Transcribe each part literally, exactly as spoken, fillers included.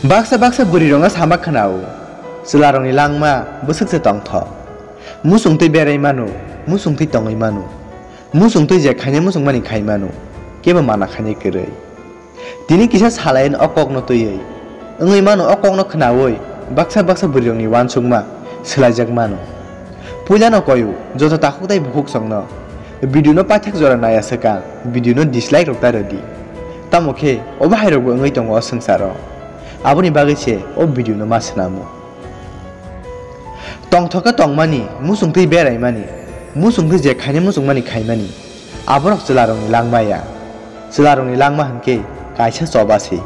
Baksa baksa bwrwirokno sama khwnao, chwlarokni langma bwswk se tongthok. Muchungtwi berai mano, muchungtwi tongwi mano. Muchungtwi je khaina muchungmani khai mano, kebo mana khainai kwrwi. Tini kisa salaino o kokno twiwi wngwi mano, o kokno khwnawi baksa baksa bwrwirokni uansukma swlaijak mano. Puilano koyu joto takhuk tei bukhuksongno video no paithak jora naiya swkang video no dislike rok ta rwdi. Tamo khe obo hai rokbo wngwi tongo o swngcharo. Aboni bagwi se o video no ma swnamo. Tongthok khe tongmani, muchungtwi beraimani, muchungtwi je khaina muchungmani khaimani, aborok chwlarokni langma ya. Chwlarokni langma hwnkhe kaisa choba se.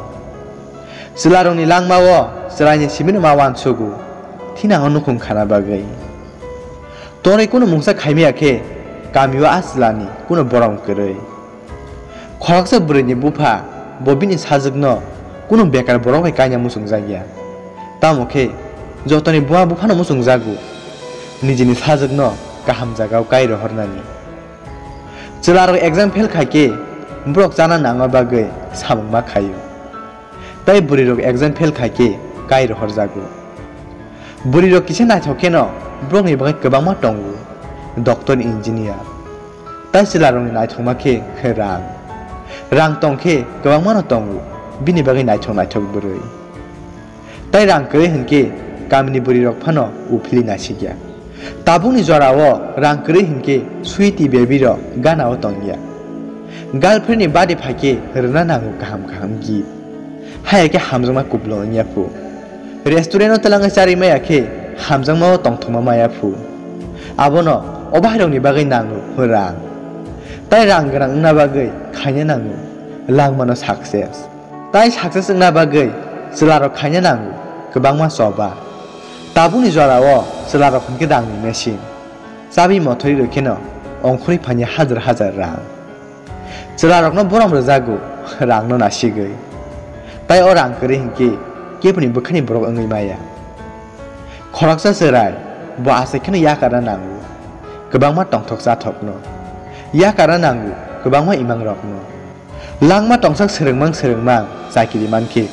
Chwlarokni langmao chwraini simi no ma uansugo, thinango nukhung khana bagwi. Torwi kunu mungsa khaimaya khe kamio a chwlani kunu borom kwrwi. Khoroksa bwrwini bupha bo bini sajwkno kunu bekar borok bai kaina muchungjak ya. Tamo khe jotoni buma buphano muchungjago, nijini sajwkno kaham jagao kai rohornani. Chwlarok exam fail khai khe borok chana nangma bagwi samung ma khaio. Tei bwrwirok exam fail khai khe kai rohorjago. Bwrwirok kisa naithok kheno borokni bagwi kwbangma tongo, doctor, engineer. Tei chwlarokni naithokma khe rang. Rang tong khe kwbangmano tongo, bini bagwi naithok naithok bwrwi. Tei rang kwrwi hwnkhe kamini bwrwirok phano uphili naisikya. Tabukni jorao rang kwrwi hwnkhe sweety baby rok ganao tongya. Girlfriend ni birthday phaikhe rwna nango kaham kaham gift. Haiya khe hamjakma kupulung wngya phu. Restaurant o twlangwi charwi maya khe hamjakma o tongthokma maya phu. Abono o bahairokni bagwi nango rang. Tai rang gwnang wngna bagwi khaina nango langmano success. Tai success wngna bagwi chwlarok khaina nango kwbangma choba. Tabukni jorao chwlarok hwnkhe rangni machine. Chabi mothori rwkheno ongkhorwi phanya hajar hajar rang. Chwlarokno borom rwjago rangno nasigwi. Tai o rang kwrwi hwnkhe keboni bwkhani borok wngwi maya. Khoroksa chwrai bo achakheno yakarna nango kwbangma tongthok chathokno. Yakarna nango kwbangma imangrokno. Langma tongsak swrwngmang swrwngmang chakiri mankhe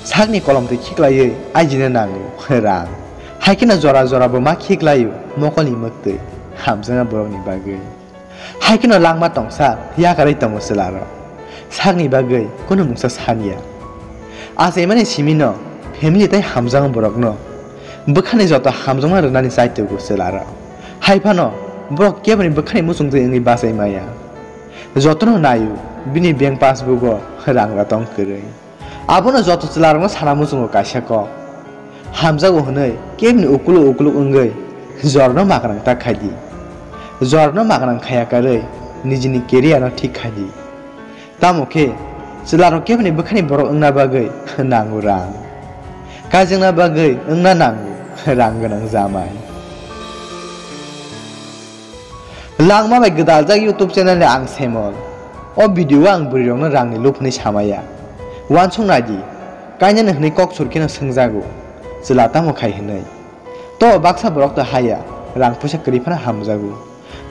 sakni kolomtwi khiklaiwi ajina nango rang. Haikheno jora jora bo ma khiklaio mokolni mwktwi hamjakma borokni bagwi. Haikheno langma tongsa yakarwi tongo chwlarok. Sakni bagwi kunu mungsa sanya. Achaimani simino family tei hamjakma borokno bwkhani joto hamjakma rwnani chaitogo chwlarok. Haiphano borok keboni bwkhani muchungtwi wngwi bachai maya. Jotono naio bini bank passbook o rang rok tong kwrwi. Abono joto chwlarokno sana muchungo kaisa kok. Hamjago hwnwi kebni ukuluk ukuluk wngwi jorno makrang ta khaidi. Jorno makrang khaya karwi nijini career no thik khaidi. Tamo khe chwlarok kebni bwkhani borok wngna bagwi nango rang. Kajengna bagwi wngna nango rang gwnang jamai. Langma bai gwdaljak YouTube channel ni ang Semol. O video o ang bwrwi rokno rang ni lup hwnwi samaya. Uansuk naidi, kainani hwnwi kok sur kheno swngjago, chwla tamo khai hwnwi. To baksa borok to haya, rang puisa kwrwi phano hamjago.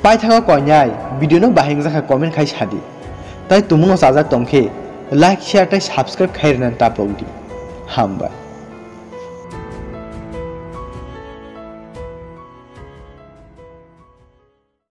Paithago koinai, video no bahai wngjakha comment khai sadi. Tai tumungno chajak tongkhe, like, share tei subscribe khai rwnani tapokdi. Hambai.